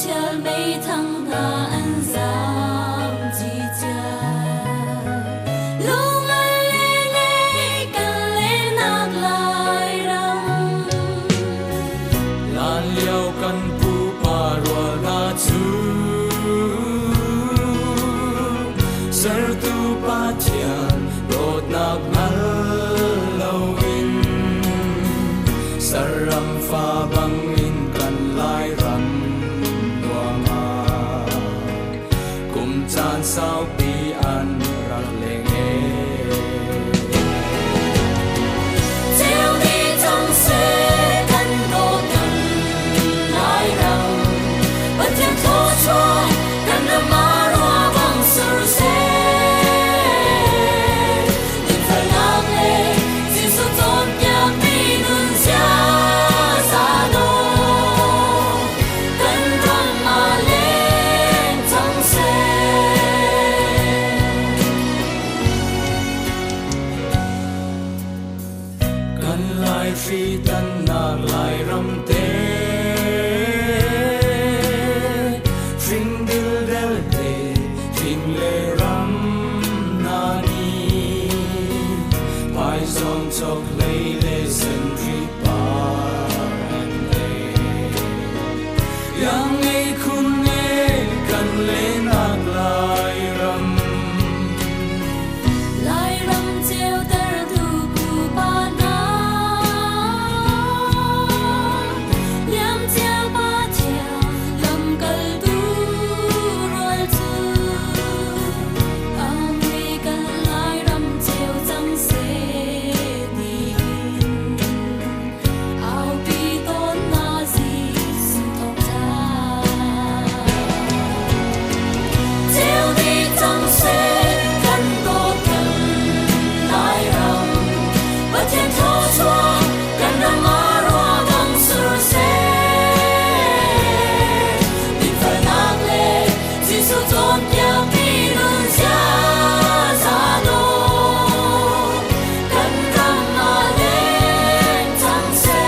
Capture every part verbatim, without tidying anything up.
Meithang na an jam chi cha. Lungal le le kan le nak lai ram. Lan liau kan pu pa rualna chu. Sertu Pathian dotnak ngal lo in. Saram fa bang in kan lai ram nuam a. Kum chan saupi an rak leng e. Cheu ni chang se kan dot kan lai ram. Pathian tho chua kan ram a rua bang sur se. Nin falak le Jesu ton piak ni nun sia sa do. Kan ram a leng chang se. Kan lai hri tan nak lai ram te. Hring dil del te, hring le ram na ni. Pai zong chok lei le sen hri pa an le. Yang ei khun ei kan le nak lai ram. Lai ram cheu tar tu pu pa na. Liam cheu pa cheu lam kal tu rual chu. Ang ei kan lai ram cheu chang se ni. Jesu ton piak ni nun sia sa do. Kan ram a leng chang se.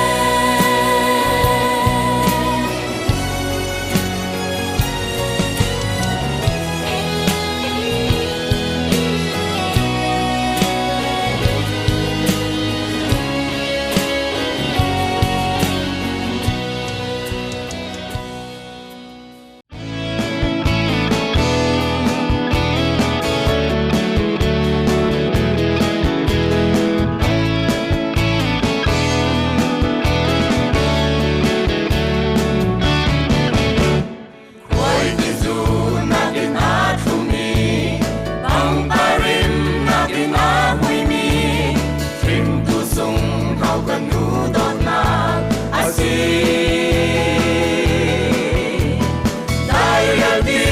Koi kizu nakin a thumi, bang parim nakin a huimi, hringtu sung thau kanu dotna asi. Dai yaldi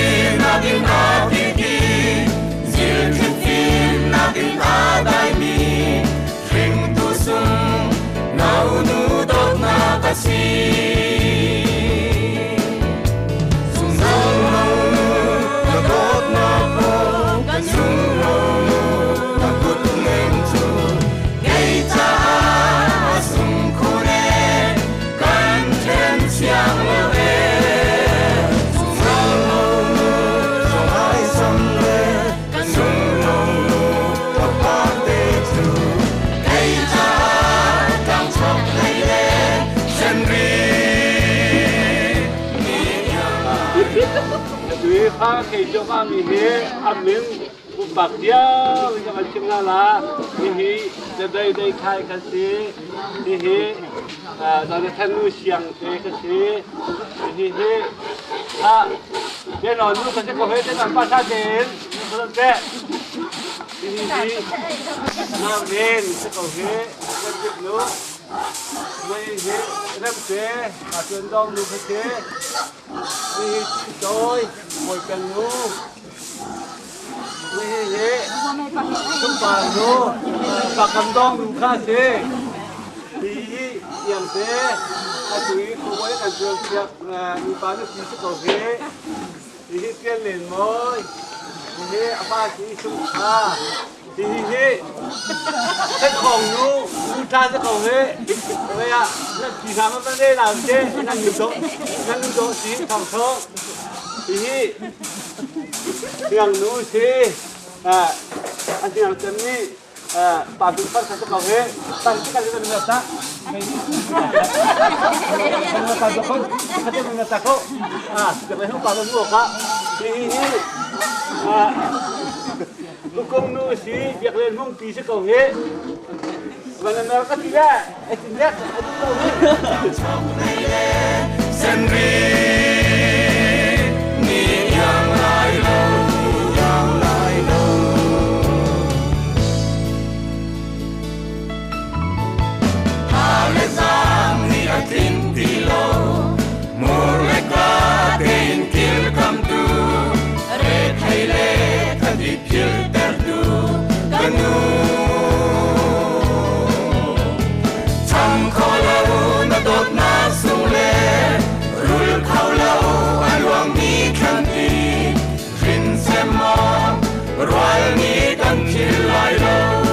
nakin a titi, zil thithin nakin a daimi, hringtu sung, naunu dotna kasi. Sung naunu, nadotna po, kan sung naunu, nakut ngen chu. Kei cha a sung khun e, kan then siang lo e. Sung naunu, sung ai sam le. Tui kha kei jo ka mi he, a min, bu bak dia, mi ka chim na la, mi hi, da dai dai khai ka si, mi hi, a, da da than nu siang te ka si, mi hi hi, a, Te non nu ka se ko he, te non pa sa te, nu ko te. Ni ni ni. Na ven se ko he, te nu. Ni ni ni. Rem se, a tuen dong nu ka se. Ni ni ni toi, moi pen nu. Ni ni ni. Tum pa nu. Pa kam dong nu ka se. Ni ni yang se. A tui ko moi kan tuen siak, ni pa nu si se ko he. Hihi Pianlen Moi. Hihi apa si sung kha. Hi hi hi. Sa kong nu, nu ta sa kong hi. Oi ya, na pi sa ma ma le la che, na nu do, na nu do si kong so. Hi hi. Siang nu si. Ah, a siang tem ni. Ah, pa tu pa sa kong hi. Pa tu ka le na ta. Pa tu ko, ka te na ta ko. Ah, de pa pa mu ka. Hi hi hi. Ah. Lukong nu si, biak len hung pi si kong hi. Mana mer ka ti la, e tin la, a tu kong hi. Senri, ni yang lai lo, yang lai lo. Ale sang ni a tin ti lo, mur le ka te in kil kam tu, re thai le ka di Kiltertu kanu. Cham kho lou na dotna sung le, rul kho lou a luang ni khan ti, rin sem mo, rual ni kan thil lai lou.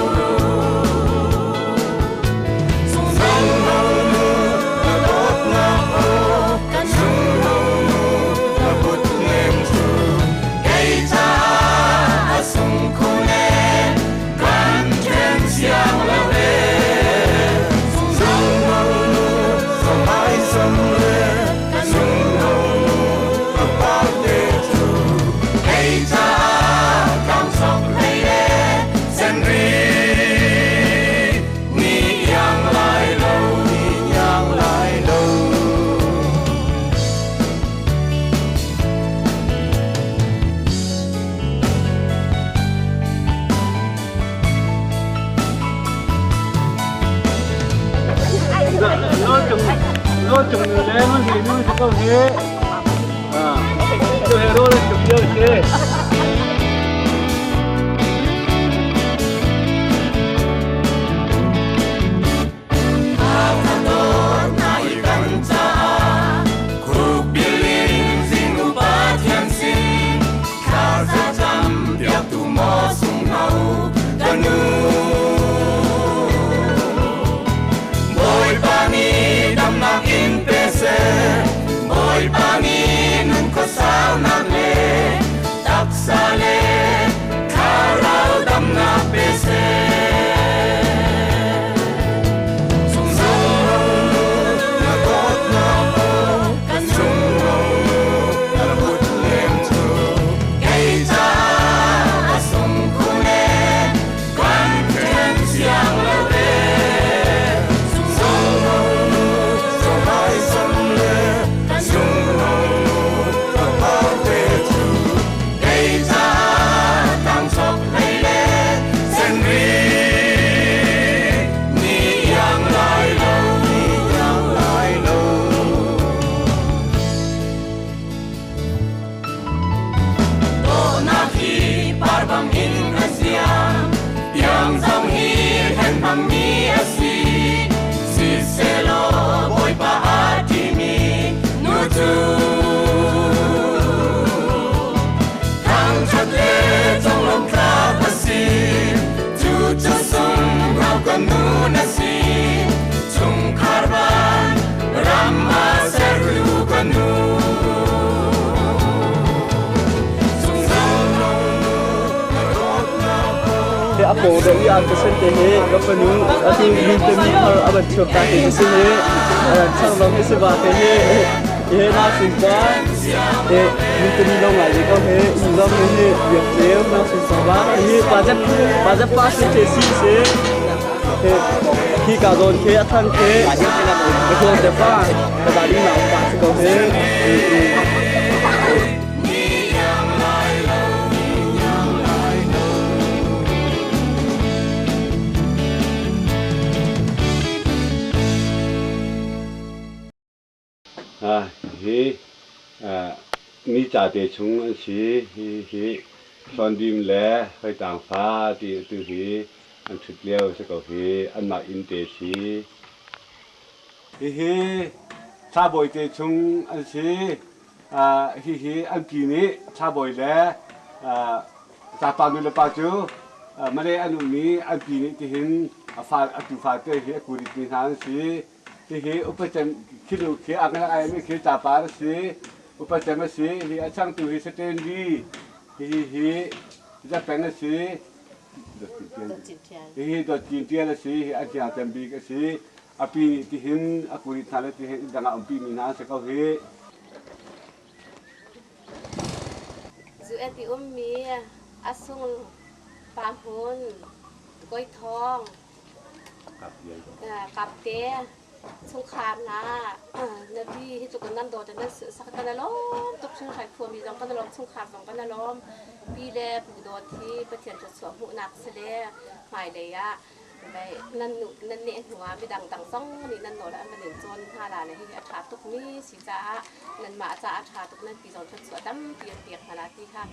Ni yang lai lo, ni yang lai lo. Lo chung, lo chung ni le, mun ni, mun ni ko he. Ah, to he ro le chung yo he. Tona hi par bang in a siam, piang jong hi hen bang mi a si, siselo Bawipa a ti mi nu chu. Thangthat le chonglom tla Pathian, chu chu sung nau ka nu na si. Chungkhar ban ram a ser lu ka nu. Chungkhar ban ram a ser lu ka nu. He apo de i a ka sen te he, ka pa nu, a tu ni te mi har a ba chok ta te se he, eh, chang long he se ba te he, he na sin pa, he, ni te mi long ai de ka he, i long he, he, ye, ye, na sin pa ba, he, pa jap, pa jap pa se te si se. He, hi ka don khe, a thang khe, ka don te pa, ka da ri na pa se ko he. Ah, hi, ah, ni chate chung an si, hi, hi, Sondim le Hoitangfa ti tu hi, an thut leo se ko hi, an mak in te si. Hi, hi, Thaboi te chung an si, ah, hi, hi, an pi ni, Thaboi le, ah, Tapa nu le pa chu, Ah, Malay anu mi, api ni tihin, afa, atu fate hi, akuri ti nan si, tihi, upa chem, kilu ki, angla ai mi ki, tapa si, upa chem si, hi, achang tu hi, Saturday, hi, hi, hi, Japan si, hi, hi, dot kin tial si, hi, achang tembi si, api ni tihin, akuri tale tihin, danga umpi mi nan si kau hi. Zu eti um mi, asung pahun, koithong, ah, kapte, chungkharna, ah, napi hi chu kan nan do te nan sak kan alom, tuk chungkhar phu mi jong kan alom, chungkhar jong kan alom, pi le pu do thi, Pathen chu chu mu nak se le, mai le ya. Bai, nan nu, nan neh hnu a, midang dang jong ni nan nol a, an van in chon hna la le hi, a tha tuk mi si cha a, nan ma cha a tha tuk, nan pi jong thot chu a tampi an piak hna la ti kha,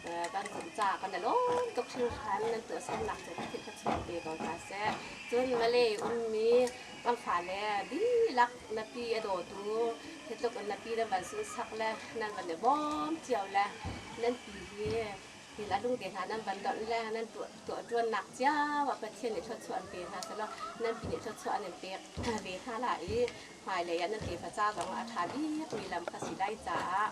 eh, van zun cha kan alom tuk thil khan nan tuah sawm nak chu ka thil kha chuan pe ko ta se. Chun Malay um mi, kan fa le, di lak na pi a do tu, he tuk na pi nan van sun sak le, nan van le bom chiau le, nan pi hi, Hin a lungte hna nan van don le, nan tuah, tuah tuan nak chiau a Pathian nih thluachuah an pe hna seh law, nan pi nih thluachuah an in pek ve hna lai i, hmailei ah nan tefa cha zong a tha bik mi lam kha si lai caah,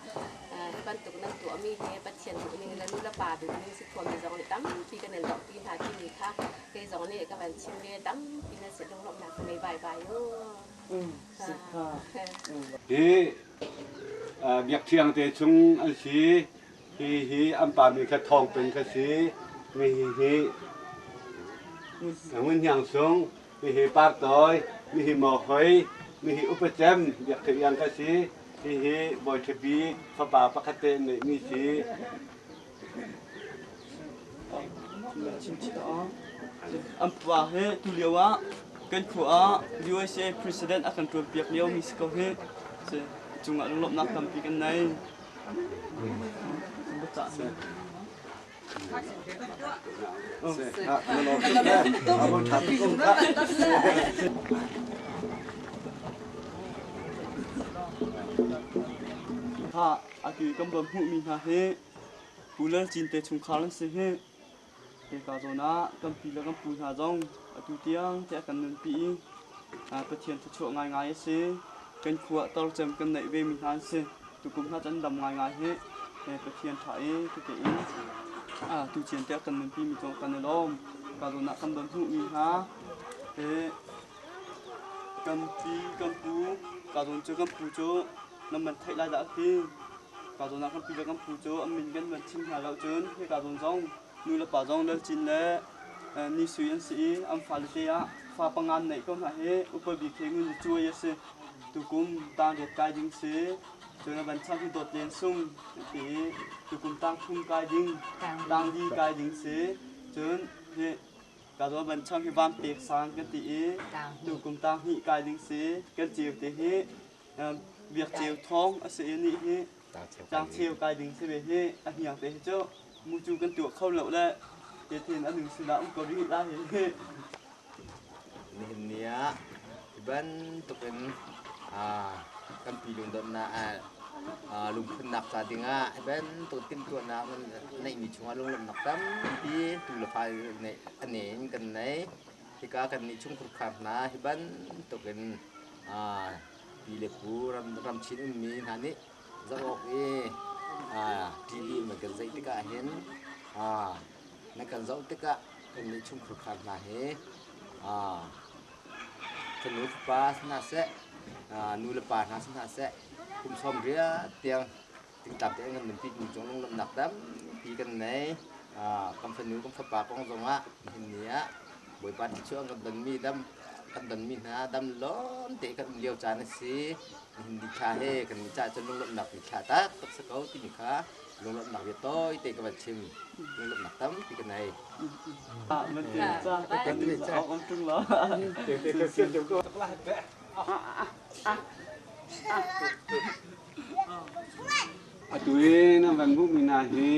ah, hi bantuk nan tuahmi hi Pathian duhning le nu le pa duhning si khuami zong nih tampi kan in lawmhpi hna timi kha kei zong nih ka van chim ve, tampi nan si lunglawmhnak ka ngei baibai u. Um, si kha. Ah. Um. Hi, ah, biak thiang te chung an si, Hi, hi, an pa mi kha Thawng Pen kha si, mi hi, hi, Ngun Hiang Sung, mi hi Par Tawi, mi hi Maw Hoi, mi hi Upa Cem, Biak Thei Yang kha si, hi, hi, Bawi Thapi, fapa pakhat te nei mi si. An pa hi, tu lio ah, kan khua ah, U S A President a kan tuan piak lio mi si ko hi, si, chungah lunglawmhnak tampi kan nei. Ha, a ki kan bawm hmuh mi hna hi, Pu Lal Chin te chungkhar an si hi. Hika zawn ah kan pi le kan pu hna zong atu tiang te a kan nunpi i, aa, Pathian thluachuah ngaingai a si. Kan khua tar cem kan neih ve mi hna an si. Tukum hna chan dam ngaingai hi, he Pathian tha i tute in, aa, tu cian te a kan nunpi mi zong kan i lawm. Hika zawn ah kan don hmuh mi hna, he kan pi kan pu, hika zawn cu kan pu cu nan man theih lai dah a si. Hika zawn ah kan pi le kan pu cu an min kan van chim hna lo cun, hika zawn zong Nu le pa zong Lal Chin le, eh, Ni Sui an si i, an fale te ah fa panga an neih ko hna hi, Upa Bik Thei Ngun Cuai a si. Tukum tang riat kai ding si. Cun a van chang hi Dawt Lian Sung an ti i, tukum tang thum kai ding, tang li kai ding si. Cun hi, ka zaw a van chang hi Van Pek Sang kan ti i, tukum tang hnih kai ding si. Kan ceu te hi, eh, Biak Ceu Thawng a si i, nih hi. Tang cheu kai ding si ve hi, a hniang te hi cu, mu cu kan tuah kho lo le, te thin a ning sinah um ko rih lai hi. Nihin ni ah, hi bantukin, aa, kan pi lungdamna, aa, aa, lungphunnak ca dingah, hi bantuk timhtuahnak nan neihmi chungah lunglawmhnak tampi tu le fa nei, a nei in kan nei. Hika kannih chungkhar kha hna, hi bantukin, aa, pi le pu ram, ram chin ummi hna nih, Zoh awk i, aa, T V in kan zeih tikah hin, aa, na kan zoh tikah kannih chungkhar kha hna hi, aa, fanu fapa hna seh, aa, nu le pa hna si hna seh, kum sawm riat tiang tingtang te kan nunpi ning cungah lunglawmhnak tampi kan nei. Aa, kan fanu, kan fapa kong zongah nihin ni ah Bawipa thluachuah kan donmi dam, kan donmi hna dam lawm te kan um lio caan a si. Nihin ni thla he kan ni caah cun lunglawmhnak ni thla taktak si ko timi kha lunglawmhnak bia tawi te ka van chim. Lunglawmhnak tampi ka nei. Ah, man te ca, ka kan ni ca, om tung lo. Te, te, ka siam tung ko. Atu hi nan van hmuhmi hna hi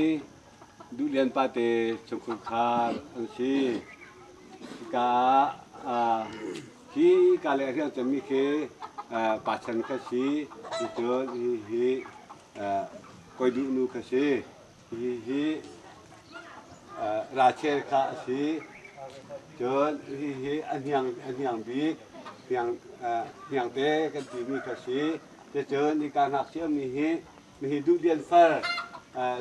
Duhlian pate chungkhar kha an si. Ka, ah, hi ka le a hrial cemmi khi, ah, Pa Chan kha si, hi cu hi, hi, ah, Koi Duh nu kha si. Hi, hi, Rachel kha asi. Chun hihi aniang, aniang bi, niang, niang te kan ti mi kha si. Te chun i ka ngak sia mi hi, mi hi Duhlian Far,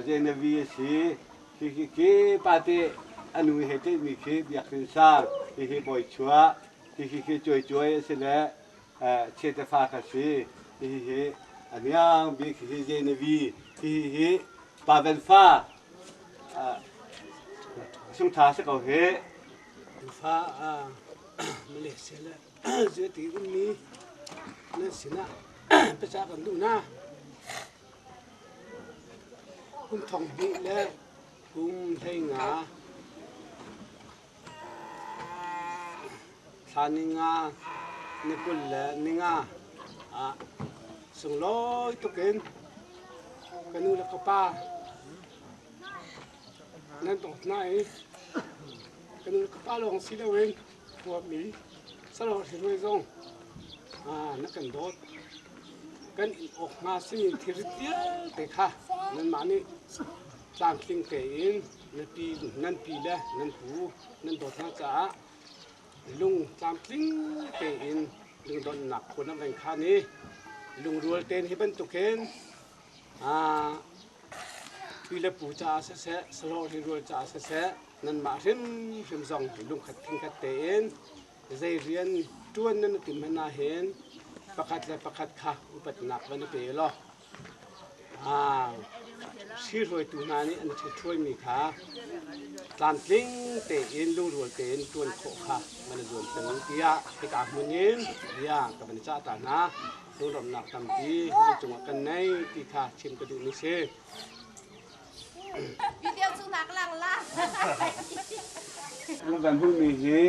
Jainevi asi. Hi hi ki pate anu hi te mi khi Biakhinsang, hi hi Boichua, hi hi ki Choichoi asi le, Chete fa kha si. Hi hi aniang bi khi hi Jainevi, hi hi Paven fa, sung tha sa kau hi. Fa, Malaysia le. Jeti um ni, na sina, pesa kan du na. Kum thong bi le, kum thei nga. Thla ni nga, ni kul le ni nga. A, sung loi tukin. Kanu le kapa. Nan dot na e. Kanu le kapa long si le wen. Tua mi. Sa lo si le zong. A, na kan dot. Kan in ok nga si ni thir tial te kha. Nan ma ni. Tlang tling te in. Na pi, nan pi le, nan pu. Nan dot na cha. Lung tlang tling te in. Lung dot nak ko na ven kha ni. Lung rual te in hi ban tukin. A, Pi le pu cha sese, salo hi rual cha sese, nan ma hrim hrim zong lungkhat thingkhat te in, zei rian tuan nan tim hana hin, pakhat le pakhat kha upat nak van pe lo. A, si ruai tu na ni an thi thuai mi kha, tlan tling te in, lung rual te in, tuan kho kha, man zuan tang tia, hi ka mun in, ya, ka ban cha ta na, lungdom nak tampi, ni chunga kan nei, ti kha, chim ka du ni se. Video chu nak lang la. Lam van hung mi hi,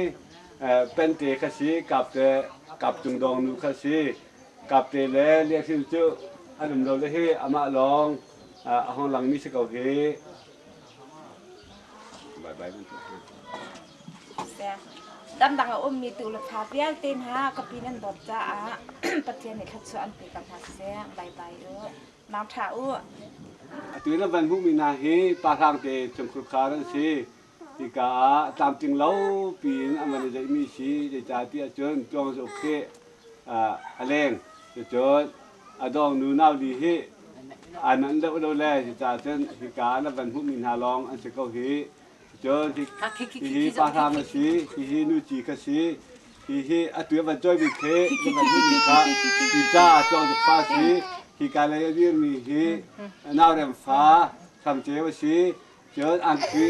eh, Pente kha si, Kapte, Kap Chungdong nu kha si, Kapte le Liakhil chu, alum lo le hi, ama long, ah, ahong lang mi si kau hi. Bye bye. Damdang a um mi tu le pha pial ten ha, ka pi nan dot cha a, Pathian ni khat chu an pi ka pha se, bye bye u. Mang tha u. Atui na van hung mi na hi, pa thang te chungkhur kha ran si. Hi ka a, tam ting lo, pi in a man dei mi si, dei cha ti a chun, tuang zo khe, a, a leng. Chu chun, a dong nu nau li hi, a nan lo lo le, dei cha chun, hi ka na van hung mi na long, an se ko hi. Chun hi, hi, hi pa thang a si, hi, hi nu chi kha si, hi, hi a tu a van choi mi khe, hi van nu mi kha, hi cha chong pa si, hi ka le a vir mi hi, nau rem fa, tham che va si, chun an ki,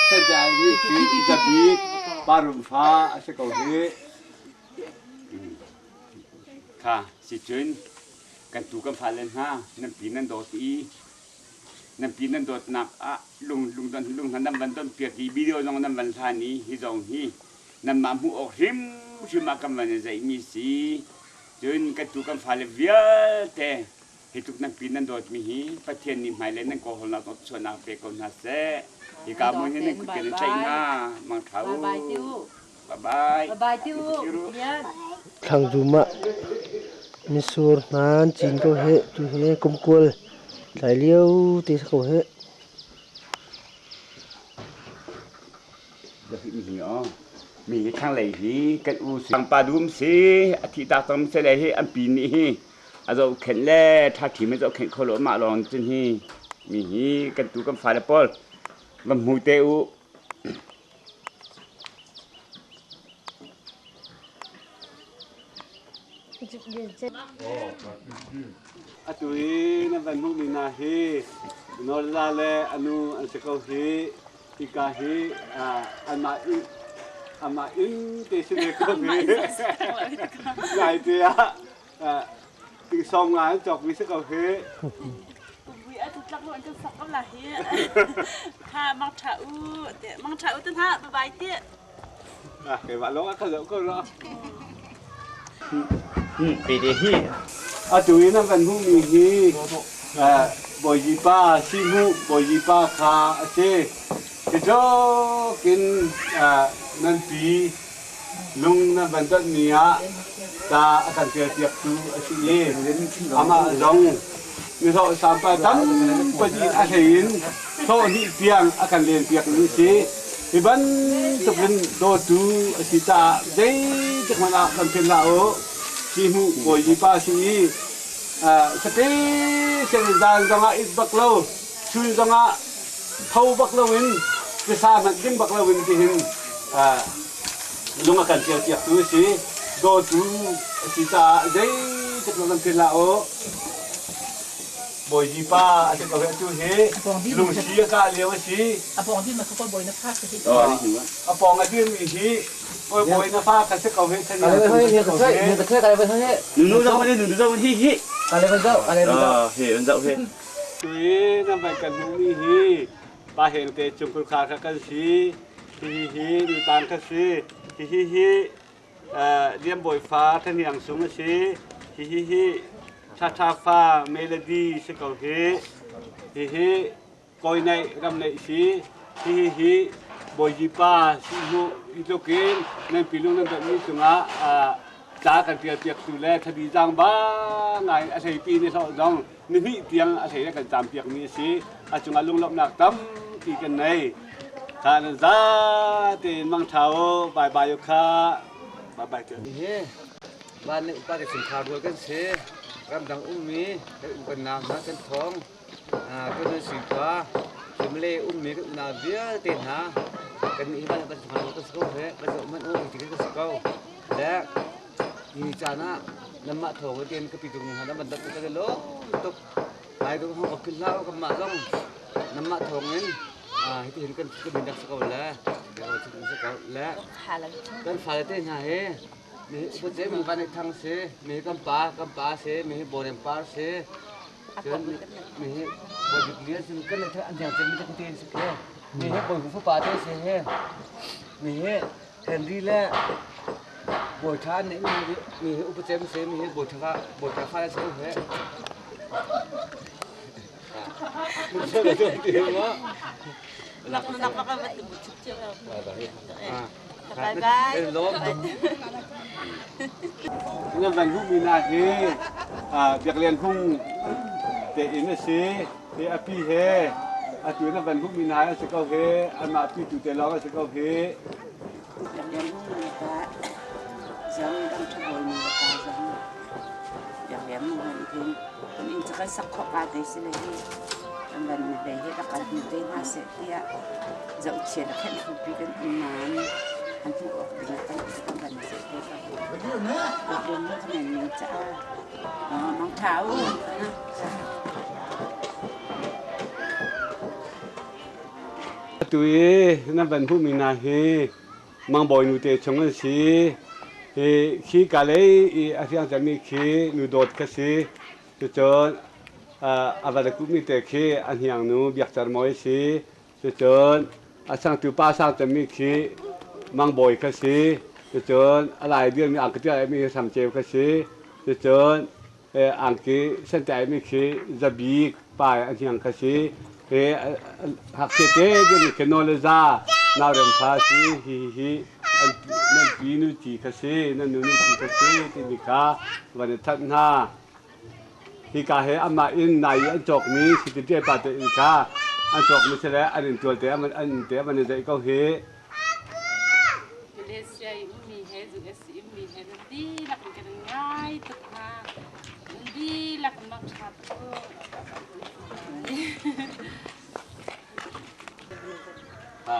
sen ja mi ki, ja bi, pa rum fa, a se ko hi. Kha, si chun, kan tu kan fa len ha, nan pi nan dot i, Nan pi nan dot nak a, lung, lung don, lung han nan van don piak i video zong nan van tha ni, hi zong hi. Nan ma mu ok hrim, hrim a kan van zai mi si. Chun kan tu kan fa le vial te. Hi tuk nan pi nan dot mi hi. Pathian ni mai le nan ko hol nak, suan nak pe ko na se. Hi ka mun hi nan ku ke na chai na. Mang thau. Bye bye tiu. Bye bye. Bye bye tiu. Thang du ma. Mi sur nan chin ko he, tu he, kum kual. Lai liau te sa ko he. Dah mi hi o. Mi hi thang lei hi, kan u si. Thang pa dum si, a thi ta tang se lei hi, an pi ni hi. A zo khen le, tha thi me zo khen kho lo ma long chin hi. Mi hi, kan tu kan fa le pol. Van mu te u. Atui na van hung mi na hi, Norla le anu an se ko hi, hi ka hi, a, an ma in, an ma in te si le ko hi. Ngai te a, a, ting song ngai chok mi se ko hi. Pui a tu tlak lo an kan sak ko la hi. Kha mang tha u, te mang tha u te na, bye bye te. Ah, kei va lo a ka lo ko lo. Hmm, hmm, pe de hi. A tu in a van hung mi hi. Ah, Boijipa, si mu, Boijipa kha, a che. Ki jo kin, ah, nan pi, lung nan van dot mi a, ta a kan tia tiak tu, a si ye. Ama zong, mi ho sam pa tam, pa di a hei in. Tho ni piang akan len piak ni si. Iban tukin do tu asi ta jai tek mana kan pin la o. Si mu ko ji pa si i. A, sate sen dan zanga it bak lo. Chun zanga thau bak lo in. Kisa man ding bak lo in ti hin. A, Lunga kan tel piak tu si, do tu, si ta, jai, te ko kan tel la o. Boijipa, ati ko he tu he, lungsi ka leo si. Apong din ma ko boina pha ka hi. Oh, ni ma. Apong a din mi hi, ko boina pha ka se ko he, thani. Kale ba he, ni ka sai, ni ka sai, kale ba he. Nunu jong ni, nunu jong hi hi. Kale ba jao, kale ba jao. Ah, he, jao he. Tui, na bai kan nu mi hi. Pa heng te chungkul kha kha kan si. Hi hi hi, mi tang ka si. Hi hi hi, eh, Liamboi fa Thanhiang sung a si. Hi hi hi, Thatha fa Melody si ko hi. Hi hi, Koinai Ramnai si. Hi hi hi, Boijipa si mu i to kin, nan pilung nan mi sunga, ah, Cha kan pial piak tu le, thadi jang ba ngai a thei pi ni so jong, ni hi tiang a thei le kan cham piak mi si, a chunga lunglop nak tam pi kan nei. Kha na za te mang thao, bye bye kha, bye bye te. He, ban ni upa ke sim kha bol kan se, ram dang um mi, kan um kan nam na kan thong. Ah, tu ni si pa, kimle um mi ka na vial te na. Kan ni ban ka thong ka sko he, ka so man o ti ka sko. Le, ni cha na, na ma thong te ka pi tu ha na ban da ka lo. Tok. Ai ko ho ka pil la ka ma long. Na ma thong in. Ah, hiti hin kan ka min da sko le. Ka ko chu sko le. Kan fa le te na he. Mi hi upa che mi van thang se, mi hi kan pa, kan pa se, mi hi bonem par se. Chun mi hi body clear sin kan le tha an jang chen mi ta kute se ke. Mi hi boi hu pa te se he. Mi hi Henry le boi tha ne mi hi, mi hi upa che mi se, mi hi boi tha, boi tha fa le se he. Bye bye. Ina van hu mi na he, a, biak lian hung te ina si, te api he, a tu ina van hu mi na he, a si kau he, a ma api tu te long a si kau he. Biak lian hung mi ta, jam dam thu boi mi ta jam. Biak lian hung mi te. Kun in chakai sak kho ka te si le hi. An van ni ve hi ka kal ni te na se tia. Zau chia la khen hu pi kan in man. An hu ok ding kan kan van ni se tia ka. Ka ding ni kan ni cha. Ah, mang thau. Tui, na van hu mi na hi. Mang boi nu te chung an si. Hi, khi ka lei, i, a fiang cha mi khi, nu dot ka si. Chuchun, a, a va da ku mi te khi, an hiang nu, biak char moi si. Chuchun, a sang tu pa sang cha mi khi, mang boi ka si. Chuchun, a lai dia mi ang ka tia mi sam cheu ka si. Chuchun, eh, ang ki, san cha mi khi, za bi, pa, an hiang ka si. He, a, a, hak se te, dia mi khi no le za, na rem pha si, hi, hi, hi. An, nan pi nu chi ka si, nan nu nu chi ka si, ti mi kha, va ne that na. Hi ka he ama in nai an chok mi, si ti te pa te in ka, an chok mi se le, an in tual te, an, an in te, an in dai ko he. Malaysia i um mi he, U S i um mi he, di la kan kan ngai tu ha, di la kan mak chat tu. Ha.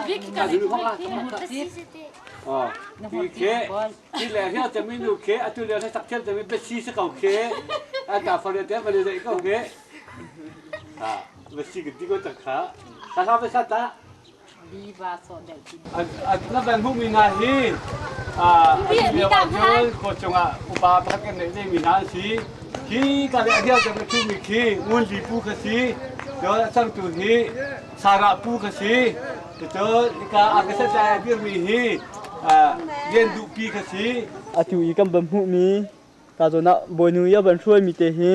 Di ki ka le ko ke. Oh, di ke. Ti le hia te mi nu ke, a tu le hia tak thel te mi be si se kau ke. A ta fa le te ma le dai kau ke. Ha, be si ke ti ko ta kha. Ta kha be sa ta. Di ba so dai ti. A, a, na ban hu mi na hi. A, a tu le wa jon ko chunga upa pa ke ne ne mi na si. Hi ka le hia te mi tu mi ki, mun di pu ka si. Yo sang tu hi. Sara pu ka si. Chuchun, i ka, a ka sa cha a dir mi hi, a, yen du pi ka si. A tu i kam bam hu mi. Ka zona, boinu ya ban hruai mi te hi,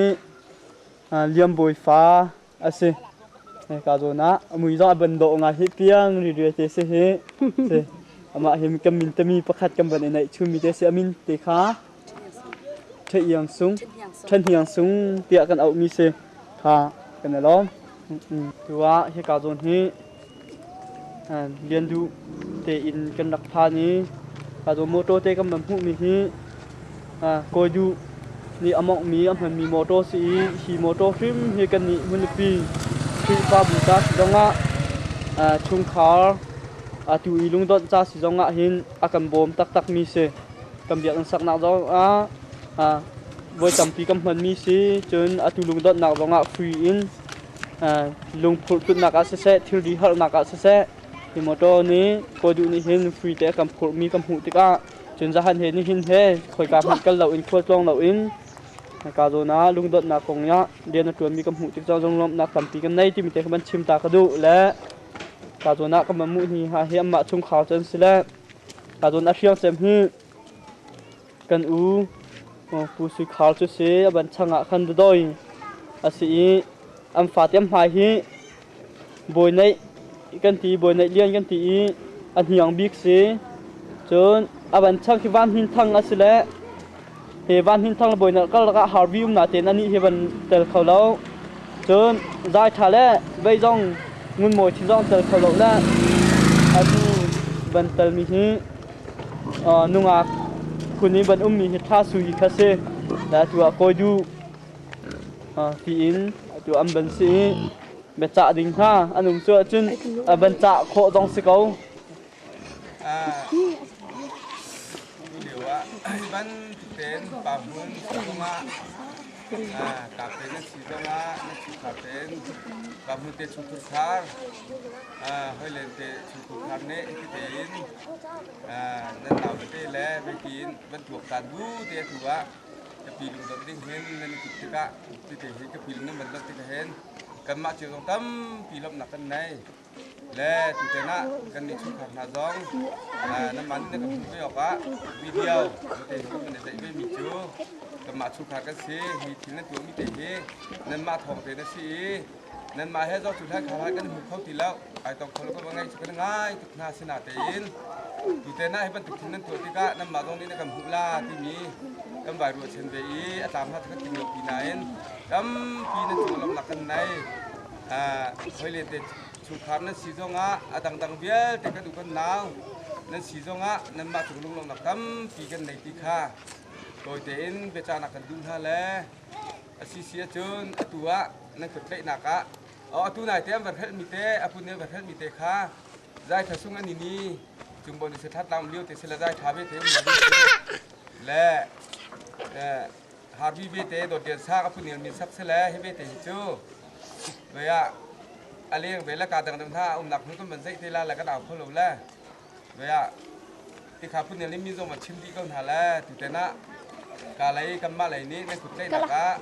a, Liamboi fa, a si. E, ka zona, a mui zong a ban do nga hi piang, ri ri te si hi. Si. Ama hi kam min te mi pakhat kam ban e nai chu mi te si a min te kha. Thei yang sung. Thei yang sung. Thei yang sung, tia kan au mi si. Kha, kan a lom. Tua hi ka zon hi, a, liandu te in kan rak phan hi, ka zon motor te kan ban hmuh mi hi, a, koidu ni amok mi a hman mi motor si i, hi motor hrim hi kan ni hmun pi, hri pa bu ta si zong a, a, chungkhar, a, tu i lungdon cha si zong a hin a kan bawm taktak mi si. Kan biak in saknak zong a, a, voi tampi kan hman mi si, cun a tu lungdonnak zong ah free in, a, lungphurh tutnak ah siseh, thil dihalhnak ah siseh, hi motor ni, koidu ni hin free te kan phurh mi kan hmuh tikah, cun zahan he ni hin he, khoika hmanh kal lo in khua tlawng lo in, ka zawn ah lungdonnak kong ah rian a ṭuan mi kan hmuh tik zong, zong lawmhnak tampi kan nei timi te kha ban chim ta ka duh le, ka zawn ah kan ban muh ni ha hi amah chungkhar cun si le, ka zawn a hriang cem hi, kan u, aw, Pu Sui Khar cu si, a ban chang ah khan Dadawi a si i, an fate an hmai hi Bawineih kan ti, Bawineih Lian kan ti i, a hniang bik si. Cun a ban chang khi Van Hmin Thang a si le, he Van Hmin Thang le Bawineih kal lakah Harvey umna tein anih hi van tel kho lo. Cun Zai Tha le vei zong Ngun Mawi Thi zong tel kho lo le, a tu van tel mi hi, aa, nungak khun i van ummi hi Thla Sui kha si. Le atu ah Koidu, aa, tiin atu an van si i, biacah ding hna an um cu ahcun a van cah khawh zong si ko. Aa, tu lio ah, i van ten pa hmun zong ah, aa, ka pen na si zong ah, na si ka pen pa hmun te chung thur thar, aa, hoi len te chung thur thar ne, i ti tein, aa, nan nau te le, ve tiin, van tuak tan bu te tu ah, ka pi lungdon ding hin, nan i kip tikah, ti te hin, ka pi lungdon van dot tikah hin, kanmah cio zong tampi lawmhnak kan nei. Le, tu te nah, kan ni chung khat hna zong, aa, nanmah nih na ka hmuh ve awkah, video, na te hin kan na daih ve mi cu, kanmah chung khat kan si, hi thil na tuah mi te hi, nanmah thawng te na si i, nanmah he zong cu hlan kha hlan kan hmu kho ti lo, ai tong kho lo ka va ngai cu kan ngai tuk hna si na tein, tu te nah hi bantuk thil nan tuah tikah, nanmah zong nih na kan hmuh la timi, kan vai ruah chen ve i, a tlam hna kan ti mi pi nain, tampi nan chung lawmhnak kan nei, aa, hoi le te, Chungkhar nan si zongah a dangdang vialte ka duh kan nau, nan si zongah nanmah cung lunglawmhnak tampi kan nei ti kha tawite in biacahnak kan duh hna le a sisi ahcun atu ah nan kut tlaihnak ah, aw, atu naite an va hrelh mite, a pun an va hrelh mite kha zaitha sung an i ni cungbaw ni si thlatlang lio te si le zaitha ve te um lo ding si le, eh, Harbi vete dawt dian sa ka phunil min sak sele hi vete hi cu. Vei ah a leng ve le ka dangdang hna a umnak hnu kan van zeih te la le kan au kho lo le. Vei ah tikha phunil nih min zong van chim dih ko hna le tute nah ka lei kanmah lei nih nan kut tlaihnak ah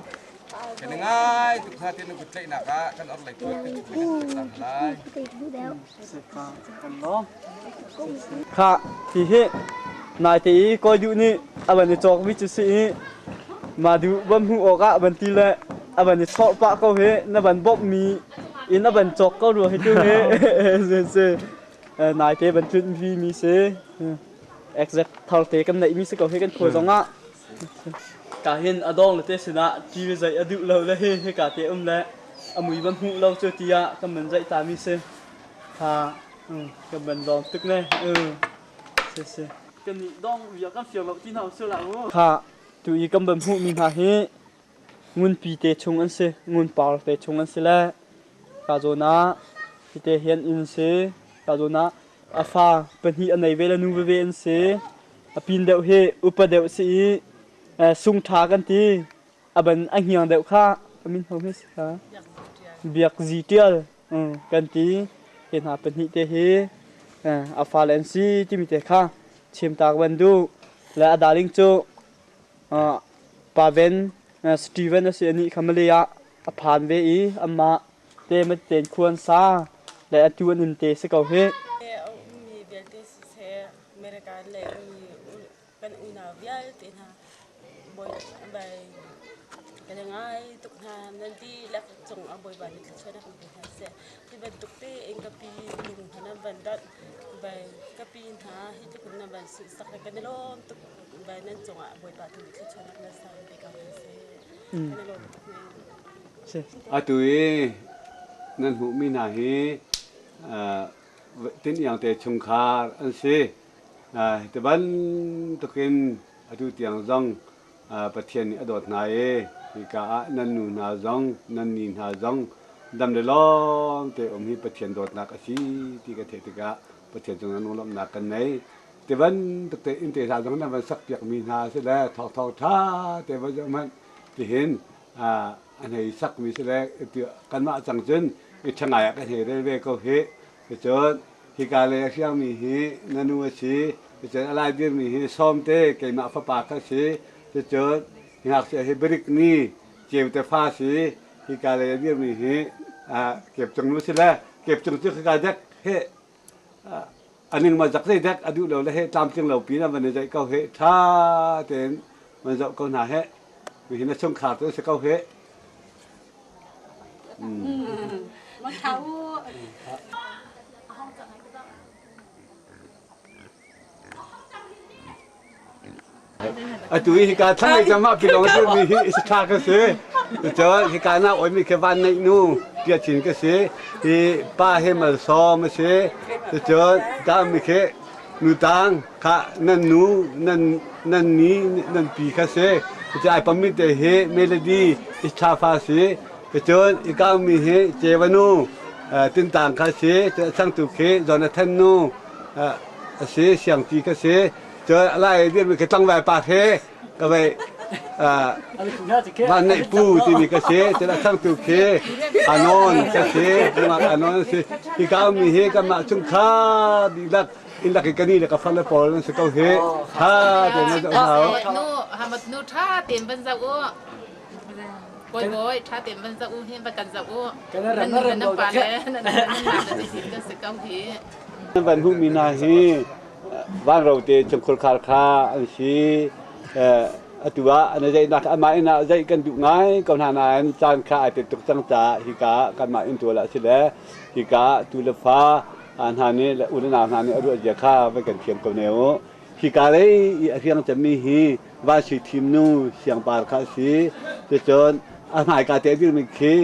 kan i ngai tuk hna te nan kut tlaihnak ah kan or lei tuat kan chim le kan tlaih lai. Kha, hihi, naite i koi duh nih a van i cawk mi cu si i, mah duh van hmuh awkah van ti le a van i chawh pah ko hi, na van bawmh mi in a van cawk ko rua hi tu hi. Si, si. Eh, naite van tun vi mi si. Exact thar te kan neih mi si ko hi kan khua zongah. Ka hin a dawng le te sinah T V zaih a duh lo le hi, hi ka te um le a mui van hmuh lo cu tiah kan van zaih ta mi si. Kha, um, kan van dawng tuk ne. Um, si, si. Kan nih dawng vial kan fiang lo ti hna u si la u. Kha, tu i kan van hmuh mi hna hi ngunpi te chung an si, ngunpar te chung an si le. Ka zawn ah, hite hi an inn si. Ka zawn ah, a fa pahnih a nei ve le nu veve an si. A pin deuh hi upa deuh si i, eh, sungtha kan ti. A ban a hniang deuh kha, a min ho hi si kha. Biak zi tial, um, kan ti. Hi hna pahnih te hi, eh, a fa le an si timi te kha. Chim tak van duh. Le a darling cu, ah, Paven, ah, Steven a si anih kha Malay ah a phan ve i, amah te Matiten khuan sa le atu an in te si ko hi. Eh, a ummi vialte siseh, America le ummi u-, kan unau vialte hna, bawi, bai, kan i ngai tuk hna, nan dihlak cung a Bawipa nih thluachuahnak kan pe hna seh. Hi bantuk tein ka pi lung hna nan van dot, bai, ka pi hna hi tuk nan van sulhsak le kan i lawm tuk, bai, nan cungah Bawipa tu nih thluachuahnak nan sa pe ko hna seh. Mm. Kan i lawm tuk hna. Si. Atu i Nan hmuh mi na hi, ah, tin iang te chungkhar an si. Ah, hiti ban tukin atu tiang zong, ah, Pathian ni a dot na e, hika a nan nu na zong, nan ni na zong, dam le lom te um hi Pathian dot na ka si, ti ka thei tika, Pathian zong nan lom na kan nei. Ti ban tukte in te sa zong nan ban sak piak mi na si le, thok thok tha, te ban zong man, ti hin, ah, an hei sak mi si le, ti kan ma chang chun, i thangai a kan hei rel ve ko hi, Tichun, hika le a siang mi hi, nanu a si, tichun, a lai dir mi hi, som te, keima fapa kha si, tichun, hi hak si hi, Brik ni, cheu te fa si, hika le a dir mi hi, a, kep chung nu si le, kep chung chu ka dek, he, a, aning ma zak zai dek, a du lo le he, tam ting lo pi na, van zai kau he, tha, ten, van zau kau na he, mi hi na chung kha tu si kau he. Atu hi ka thang ai jama pilong tu mi hi isi tha ka si. Cho hi ka na oi mi ke van nei nu. Pia chin ka si. Hi pa he mal so ma si. Cho ka mi ke Nu tang, kha, nan nu, nan, nan ni, nan pi kha se. Kha ai pamit te he, Melody, i tha fa se. Kha chun, i ka mi he, che va nu, ah, tin tang kha se, che sang tu khe, Jonathan nu, ah, a se, siang ti kha se. Chun, a lai dir mi khe tang vai pa khe. Ka vai, ah, van nei pu ti ni ka se, te la sang tu khe, Anon ka se, ma Anon se, i ka mi he, ka ma chung kha, di lak, in lak i ka ni le ka fa le pol se kau he, ha, te ma jo ha. Nu, ha mat nu tha, tem ban za u. Koi koi, tha tem ban za u, hin ba kan za u. Ka na ram na ram lo pa le, na na na na na se kau he. Van hu mi na hi, Van Ro te chungkhul khar kha an si, eh, a tua, ana zai na, ama ina zai kan du ngai, kau na na an chan kha a te tuk chang cha, hi ka, kan ma in tua la si le, hi ka, tu le fa, an ha ni, le u le na na ni, a ru a zia kha, ve kan thiam kau ne u. Hi ka le, i a riang cha mi hi, Van Si Thim nu, siang par kha si, te chon, a ngai ka te dir mi khi,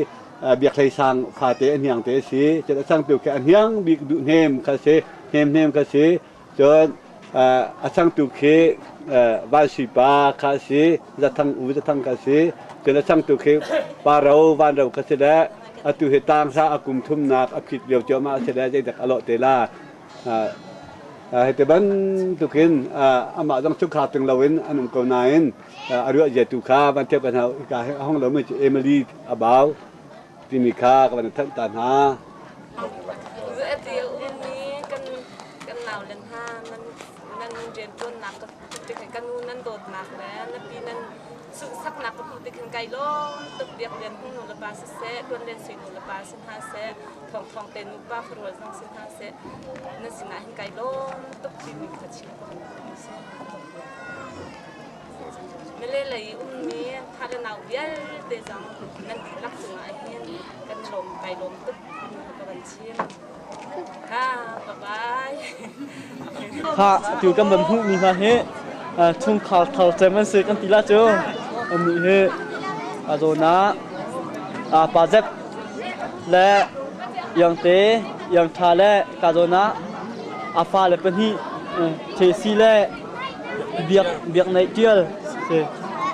a biak lei sang, fa te, a niang te si, te a sang tu khe, a niang bik du nem kha si, nem nem kha si, Chun, ah, a changtu khi, ah, Vansipa kha si, Zathang U Zathang kha si, chun a changtu khi Pa Rau, Van Rau kha si le, atu hi tangsa a kum thum nak a phit lio chu ama si le, jei dak a lo te la. Ah, ah, hiti ban tukin, ah, ama jong chu kha ting lo in, an um ko na in, ah, a ruah jia tu kha, Van Thiap kan hau, ka hong lo mi chu Emily a bau. Timi kha ka van than ta hna. Zu ati a um ni kan, kan nau le hna, nan, nan rian tuan nak ka ti kha, kan u nan dot nak le, na pi nan suhsak nak ka ti kha, kai lom tuk diak lian hung nu le pa si se, tuan lian sui nu le pa si hna se, thong thong te nu pa farol zong si hna se, nan si na hin kai lom tuk ti mi kha chim ko. Malay lei um mi, pha le nau vialte zong, nan dihlak chungah hin, kan lawm, kai lawm tuk, ka van chim. Ha, bye bye. Ha, tu kan van hmuh mi hna hi, ah, chungkhar thar cem an si kan ti lai chu. Annih hi, a zawn ah, ah, Pa Zep le Iangte, Iangtha le Kazona, a fa le pahnih, eh, Thesi le Biak, Biak Neih Tial, si.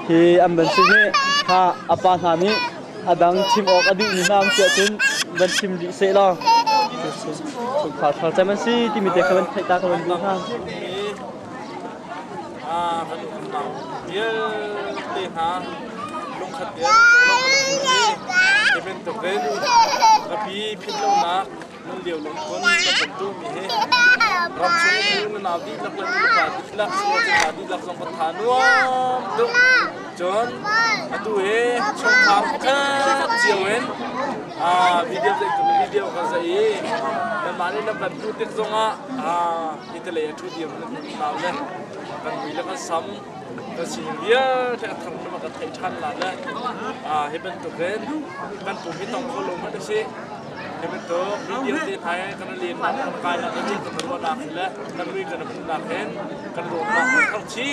Hi an van sim hi, ha, a pa hna nih a dang chim awk a duh mi hna an si ahcun van chim dih seh law. Chungkhar thar cem an si timi te kha van theih ta ka van duh hna. Ah, kan um nau vialte hna, lungkhat vial, lungkhat vial, hi bantukin, ka pi phit lonak, nan lio lungput, ka bantu mi hi. Ram chung u, nan au dihlak le, ka dihlak, sual ka dihlak zong ka tha nuam tuk. Chun, atu hi, chungkhar khat cio in, ah, video zai, video ka zai i, nanmah nih nan bantu tik zongah, ah, Hiti lei a thu diam na nau le kan ui le kan sam kan si vialte a thang nama kan thei than la le, a, hi bantukin kan pum hi tong kho lo man si. Hi bantuk hi diam te phai kan len na kan kai na kan kan ruah nak le kan ui kan pum nak hen kan ruah nak kan chi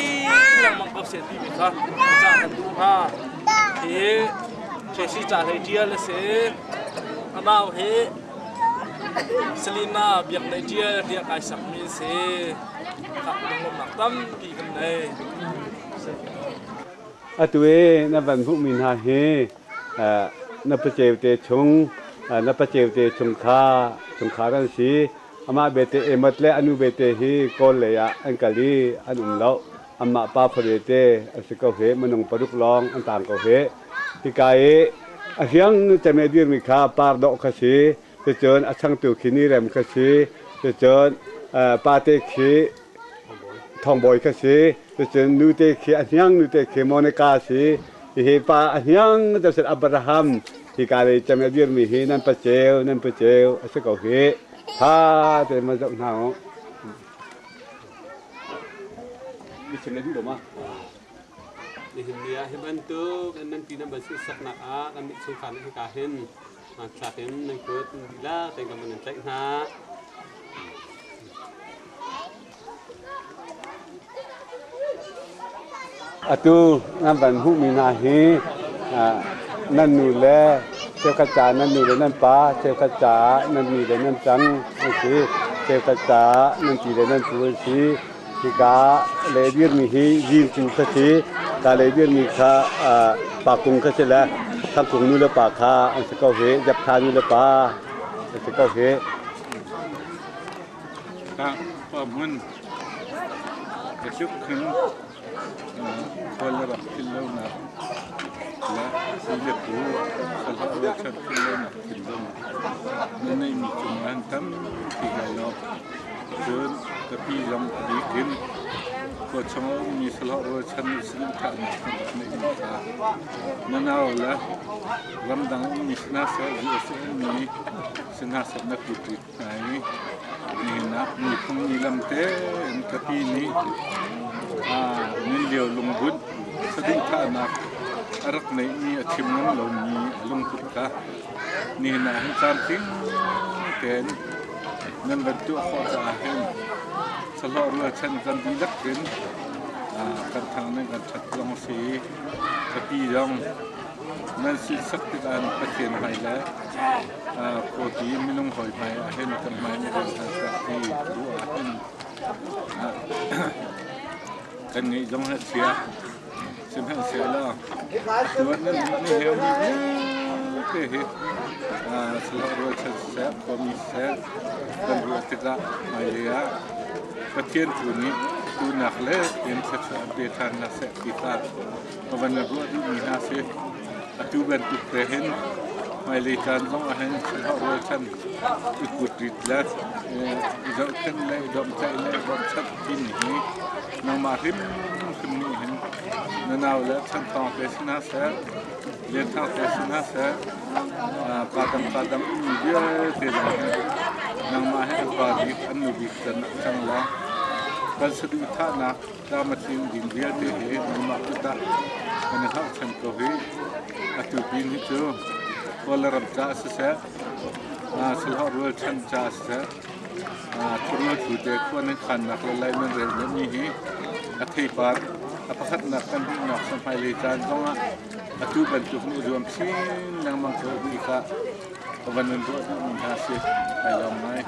lang mang kau se ti mi kha cha kan tu ha. Hi Thesi cha lei dia le se. Nau hi Selina biak nei dia dia kai sak mi si. Kha dong lom nak tam pi kan nei. Atu e, na van hmuh mi na hi, ah, na pacheu te chung, ah, na pacheu te chung kha, chung kha ran si, ama bete emat le anu bete hi kol le ya an kali, an um lo, ama pa pha bete, a si ko he, manung paruk long, an tang ko he. Hi kai, a hiang chame dir mi kha, par do kha si, Chuchun a changtu khi Nirem kha si, chuchun, eh, pate khi Thongboi kha si, chuchun nute khi a hiang nute khi Monica si, hi hi pa a hiang Joseph Abraham, hi ka le chame dir mi hi nan pacheu, nan pacheu, a si ko hi. Ha, te ma jok na o. Mi chame dir ma. Nihin nia hi bantuk, kan nanti nan ban sut sak na a, kan mit sung khan hi ka hin. Mangcha kin nang kut, bila, teng ka man teng na. Atu, nan ban hmuh mi na hi, ah, nan nu le, cheu khat cha, nan nu le nan pa, cheu khat cha, nan ni le nan chang, si, cheu khat cha, nan ti le nan pu, si, Hi ka le dir mi hi, Jin Pu kha si, ka le dir mi kha, ah, Pa Kung kha si le, Thang Kung nu le pa kha, an si ko hi, Jap Tha nu le pa, an si ko hi. Ka pa mun, ka suk khin, ah, ko le rap khin lo na, la, si le pu, ka la le chat khin lo na. Kin dong. Nanei mi chunga hin tampi gai lo. Chun, ka pi jong a dik in. Ko chang a um mi Salhorol chan ni sin ka na kan nei mi ka. Nanao la. Lamdang um mi sin ha sa, U S A um mi sin ha sa na kut rit ngai. Ni na, ni phung ni lam te, in ka pi ni. A, min lio lung bun. Sa ding tha na. A rak nei ni a thim ngam lo ni a lung kut ka. Ni na hin chan ting ten nan ban tu kho cha hin. Salhorol chan kan di lak ten. A, kan thang nan kan that long si. Ka pi jong. Nan si sak tik an Pathen hai le. A, ko ti minung hoi mai a hin kan mai ni kan sa ti tu a hin. A, kan ngei jong ha sia. Sim hang se la. Tuan nan ni heu ni te hi. Ah, Salhorol chan se, komi se. Kan ruat tika mai le ya. Pathen thu ni tu nak le, in sa sa be than na se kita. Ka van ruat ni na se. Atu ban tu te hin. Mai le chan jong a hin Salhorol chan. I kut rit le, eh, i dom chen le, i dom chai le, i dom chat kin hi. Nangma hrim hrim ni hin. Nanao le, chan thong te sin ha se, len thang te sin ha se. Ah, pa dam, pa dam, i ni bia te dam hin. Nangma hin pa dik, an nu dik chan, chan la. Kan sa du tha na. Ka ma thim ding vial te hi, nangma kut a, kan hak chan ko hi, a tu pin hi chu, Kolaram cha sese, a, Salhorol chan cha sese, a, Thurul thu te, khuan khan nak le lai man rel ni hi, a thei par, a pakhat nak kan hi nak sam hai le chan jong a, a tu ban tu nu juam chin nang mang ko hi ka, Ka van nun ruat na mun ha si, hai long mai.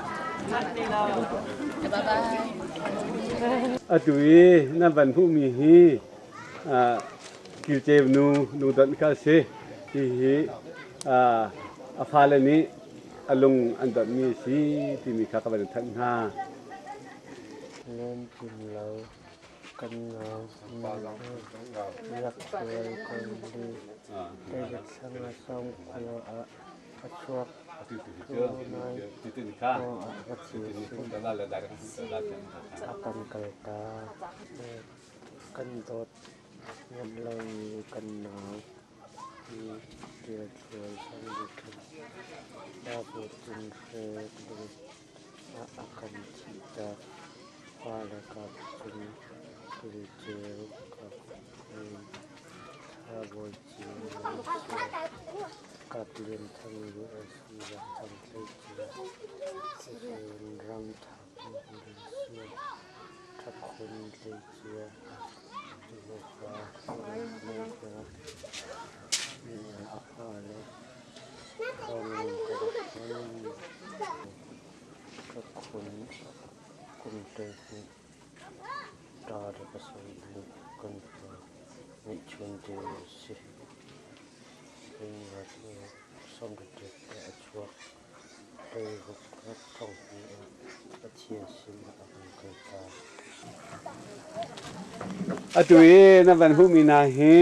Atu i, na van hmuh mi hi, a, Kilcheu nu, nu don kha si, hi hi, a, a fa le ni, a lung an don mi si, ti mi kha ka van thang ha. Len kim lo. Kan nau, yak tuai kong di, David sanga song kua a, a chuak, tu nai, ko a, a chu si, a kan kal ta, kan dot, ngat lo kan nau. Tia chuan sang di khan ta bu tin hre ding a, a kan thih ta. Pa le kap chun pil cheu kap, tha boi cheu, kap lian thang lu a si lam thang thlei cheu, ram thang. Si. Ring rat ni som ka tut a chuak. Tei huk rat thong pi a. Pathian sin a kan kai ta. Atu i na van hu mi na hi.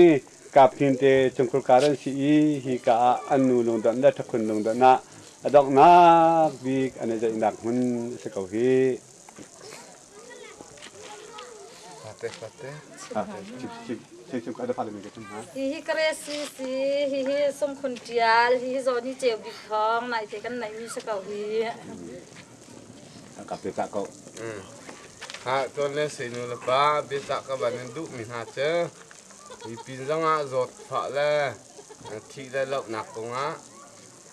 Kaphin te chungkhul karan si i hi ka a anu lungdon da thakhun lungdon na. Adok nak bik ana jai nak hun se kau hi. Fate, fate. Ah, chip, chip, chip, chip, ada pala mi ke chum ha. Hi hi kare si si, hi hi sum khun tial, hi hi zoni cheu bik thong, nai te kan nai mi sa kau hi. Ka pe ta kau. Hmm. Ha, ton le si nu le pa, bi ta ka ban du mi ha che. Hi pin zong a zot pha le, thi le lop nak kong a.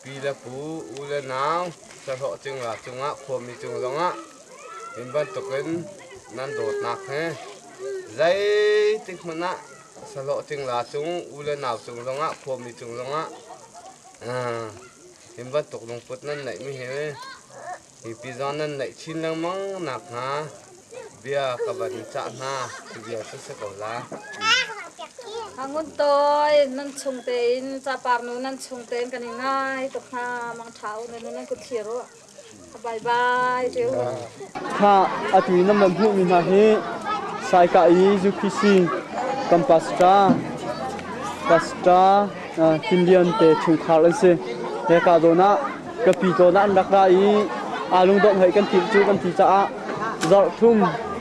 Pi le pu, u le nau, sahloh ching la chunga, khuami chung zonga, min bantukin nan dot nak he. Zai tik mana, sahloh ching la chung, u le nau chung zonga, khuami chung zonga, ah, min bantuk lungput nan nei mi he. Hi pi zong nan nei chin lang mang nak ha. Bia ka ban cha na, bia chu se ko la. Hangun toi, nan chung te in, cha par nu nan chung te in, kan ngai to na mang thau, nan nan kut thiro. Bye bye, teu. Kha, atu i nam lam hu mi na hi, sai ka i, U P C, kam pastor, pastor, Ah, Kinlian te chungkhar an si. He ka dona, ka pi dona an rak ra i, a lungdon hoi kan ti chu kan ti cha a. Zar thum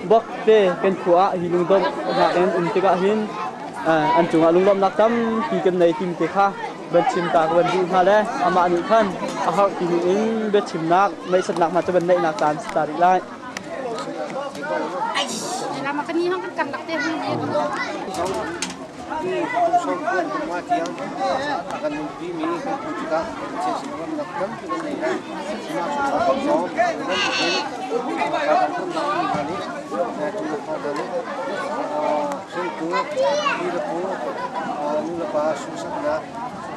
bok te kan khu a hi lungdon ha en um te ka hin. Ah, an chunga lunglom nak tam pi kan nei tim te kha. Ban chim ta ka ban du na le, ama ni khan, a har ti ni in ban chim nak, mai sat nak ma cha ban nei nak tan ta ri lai. Ai, lama kani hong kan kan lak te hong ni. Kum som kum kum a tiang, kan nungpi mi, kan pu tika, che si ram nak tam ki kan nei na. Sima sum sa kum som, kan pu kin, ka kan kum na mi na ni, na tu na pa na ni. Ah, sum tu, pi la pu, ah, nu la pa, sum sa na,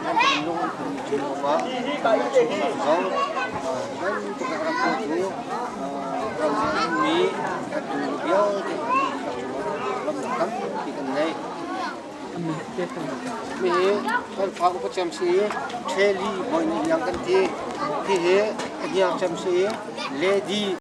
kan pu nung pu ni tu ma, sum sa zong, ah, kan tu ka ram pu tu, ah, ram mi, kan tu bial, kan tu ram nak tam ki kan nei. Mi hi, kan pha upa cham si, theli boina yang kan ti. Hi hi, yang cham si, lady.